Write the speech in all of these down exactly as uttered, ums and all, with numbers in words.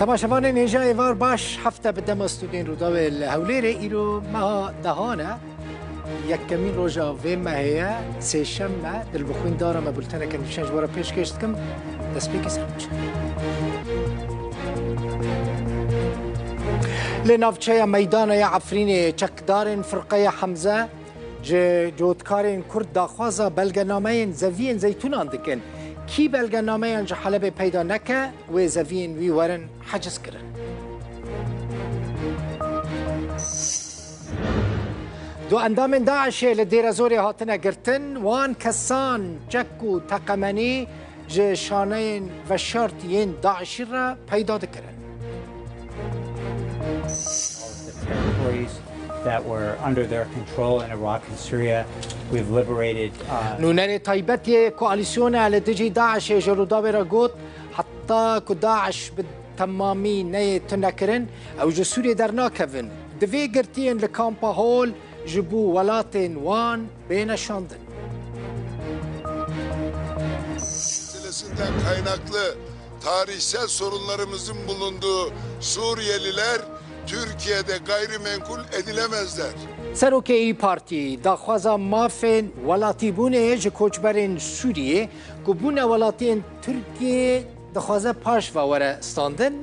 Temaşevanên hêja êvar baş, hefte bi dema stûdyoyên Rûdawê li Hewlêrê, îro meha dehan e. Yekemîn roja vê mehê ye, sêşem me, dilbixwîn dara me, bulteneke nûşen ji we re pêşkêş dikim. Destpêkê ser biçe. Li navçeya Meydana ya Efrînê çekdarên Firqeya Hemze ji cotkarên Kurd daxwaza belgenameyên zeviyên zeytûnan dikin. Kî belgenameyan ji Helebê peyda neke, wê zeviyên wî werin heciz kirin. Du endamên DAIŞ'ê li Dêrezorê hatine girtin. Wan kesan çek û teqemenî ji şaneyên veşart yên DAIŞ'î re peyda dikirin. All of the territories that were under their control in Iraq and Syria, we've liberated, uh, Nûnerê taybet yê koalîsyona li dijî DAIŞ'ê ji Rûdawê re got, heta ku DAIŞ bi temamî neyê tunekirin, ew ji Sûriyê dernakevin. Divê girtiyên li kampa hol ji bo welatên wan bêne şandin. Meselesinden kaynaklı tarihsel sorunlarımızın bulunduğu Suriyeliler Türkiye'de gayrimenkul edilemezler. Serokê İYİ Partî daxwaza mafên welatîbûnê ji koçberên Sûriyê ku bûne welatiyên Tirkiyê dixwaze paş ve were standin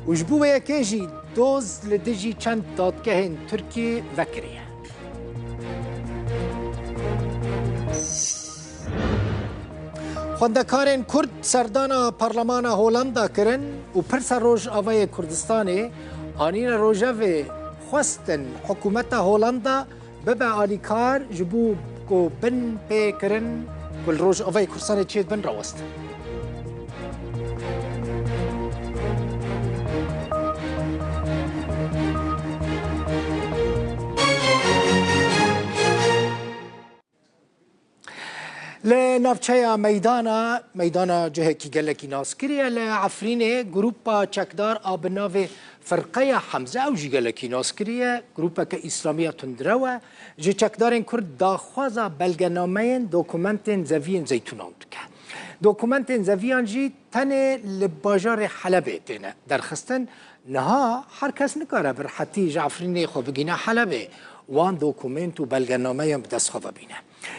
û ji bo vê yekê jî doz li dijî çend dadgehên Tirkiyê vekiriye. Xwendekarên Kurd serdana Parlemana Holanda kirin û Pirsa Rojavayê Kurdistanê anîne rojevê, xwestin hikûmeta Holanda bibe alîkar ji bo ku bin pê kirin ku li Rojavayê Kurdistanê çêdibin rawestin. Li navçeya Meydana, Meydana cihekî gelekî naskirî ye li Efrînê, grûpa çekdar a bi navê Firqeya Hemze, ew jî gelekî naskirî ye, grûpeke îslamî ya tundrew e, ji çekdarên Kurd daxwaza belgenameyên dokumentên zeviyên zeytûnan dike. Dokumentên zeviyan jî tenê li bajarê Helebê têne derxistin. Niha her kes nikare bi rehetî ji Efrînê xwe bigîne Helebê, wan dokument û belgenameyan bi dest xwe ve bîne.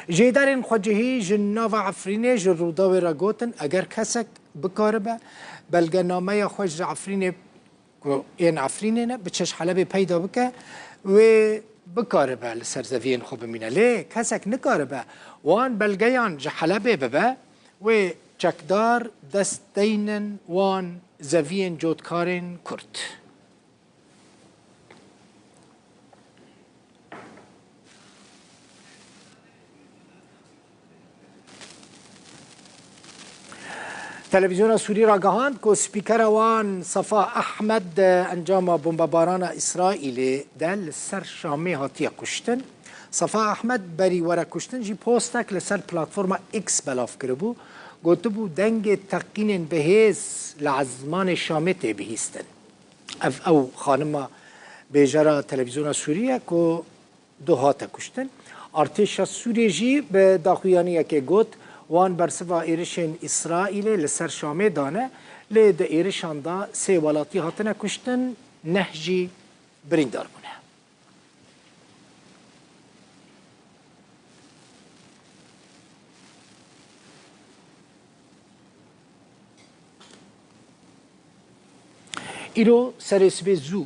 Jêderên xwecihî ji nava Efrînê ji Rûdawê re gotin, eger kesek bikaribe belgenameya xwe ji Efrînê, ku ên Efrînê ne, biçe ji Helebê peyda bike, wê bikaribe li ser zeviyên xwe bimîne. Lê kesek nikaribe wan belgeyan ji Helebê bibe, wê çekdar dest deynin wan zeviyên cotkarên Kurd. Televîzyona Sûrî ragihand ku spîkera wan Safa Ehmed di encama bombebarana Îsraîlê de li ser Şamê hatiye kuştin. Safa Ehmed berî were kuştin jî postek li ser platforma X belav kiribû. Gotibû, dengê teqînên bi hêz li ezmanê Şamê tê bihîstin. Ev ew xanima bêjera televîzyona Sûrî ye ku duh hate kuştin. Artêşa Sûriyê jî bi daxuyaniyekê got, wan bersiva êrişên Îsraîlê li ser Şamê dane, lê di êrişan de sê welatî hatine kuştin, neh jî birîndar bûne. Îro serê sibê zû,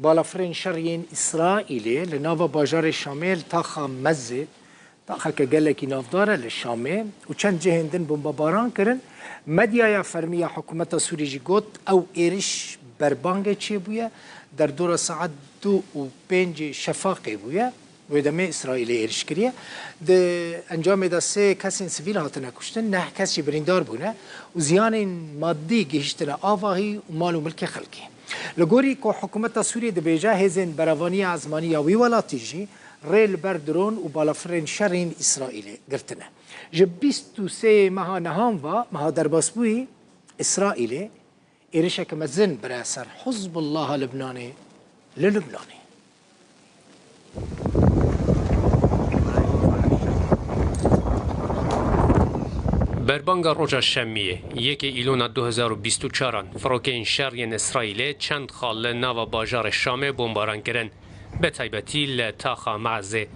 balafirên şer yên Îsraîlê li nava bajarê Şamê li taxa Mezê, taxeke gelekî navdar e li Şamê û çend cihên din bombebaran kirin. Medyaya fermî ya hikûmeta Sûrî jî got, ew êriş berbangê çêbûye, derdora saet du û pêncê şefaqê bûye. Wê demê Îsraîlê êriş kiriye. Di encamê de sê kesên sivîl hatine kuştin, neh kes jî birîndar bûne û ziyanên madî gihîştine avahî û mal û milkê xelkê. Li gorî ku hikûmeta Sûriyê dibêje, hêzên berevaniya ezmanî ya wî welatî jî rê li ber dron û balafirên şer yên Îsraîlê girtine. Ji bîst û sê meha nihan ve, meha derbasbûyî, Îsraîlê êrişeke mezin bire ser Hizbullaha Libnanê li Libnanê. Berbanga roja Şemiyê, yekê Îlona du hezar û bîst û çaran, firokeyên şer yên Îsraîlê çend xal li nava bajarê Şamê bombaran kirin, bi taybetî li taxa Meezê.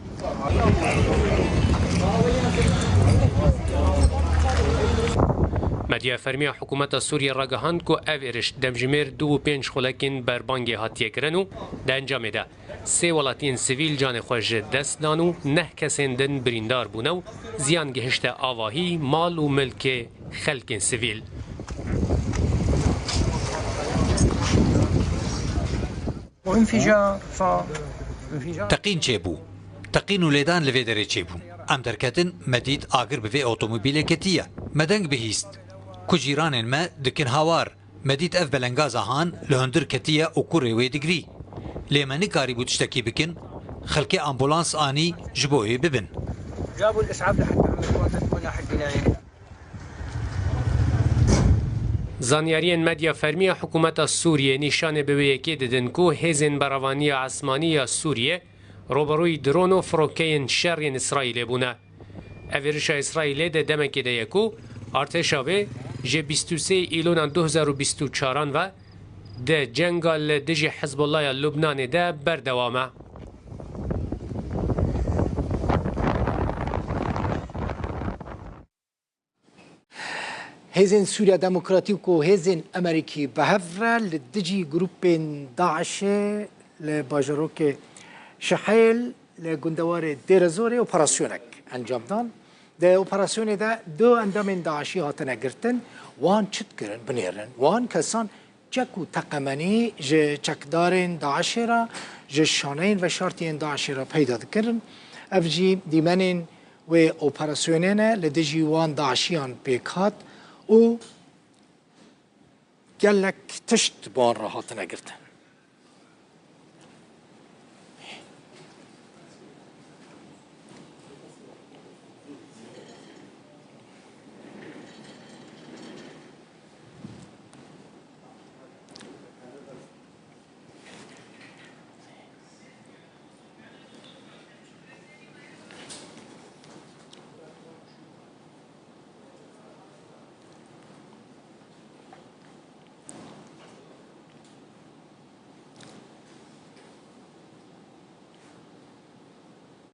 Medya fermî ya hikûmeta Sûriyê ragihand ku ev êriş demjimêr du û pênc xulekên berbangê hatiye kirin û di encamê de sê welatiyên sivîl canê xwe ji dest dan û neh kesên din birîndar bûne û ziyan gihişte avahî, mal û milkê xelkên sivîl. وانفجار ف انفجار Teqîn çêbû. Teqîn û lêdan li vê derê çêbûn. Em derketin, me dît agir bi vê otomobîlê ketiye. Me deng bihîst. Ku cîranên me dikin hawar. Me dît ev belengaza han li hundir ketiye û kurê wê digrî. Lê me nikarîbû tiştekî bikin, xelkê ambulans anî ji bo wê bibin. جابوا الاسعاف لحتى عملوا واحد ولا حد هنا. Zanyariyên medya fermî ya hikûmeta Sûriyê nîşanê bi wê yekê didin ku hêzên berevaniya esmanî ya Sûriyê roberûyî dron û firokeyên şer yên Îsraîlê bûne. Ev êrişa Îsraîlê di demekê de ye ku artêşa wê ji bîst û sê Îlona du hezar û bîst û çaran ve di cenga li dijî Hizbullahya Lubnanê de berdewam e. Hêzên Sûriya Demokratîk û hêzên Amerîkî bi hev re li dijî grûpên DAIŞê li bajarokê Şihêl li gundewarê Dêrezorê operasyonek encam dan. Di operasyonê de du endamên DAIŞî hatine girtin. Wan çi dikirin? Binêrin. Wan kesan çek û teqemenî ji çekdarên DAIŞê re, ji şaneyên veşartiyên DAIŞê re peyda dikirin. Ev jî dîmenên wê operasyonê ne, li dijî wan DAIŞiyan pêk hat û gelek tişt bi wan re hatine girtin.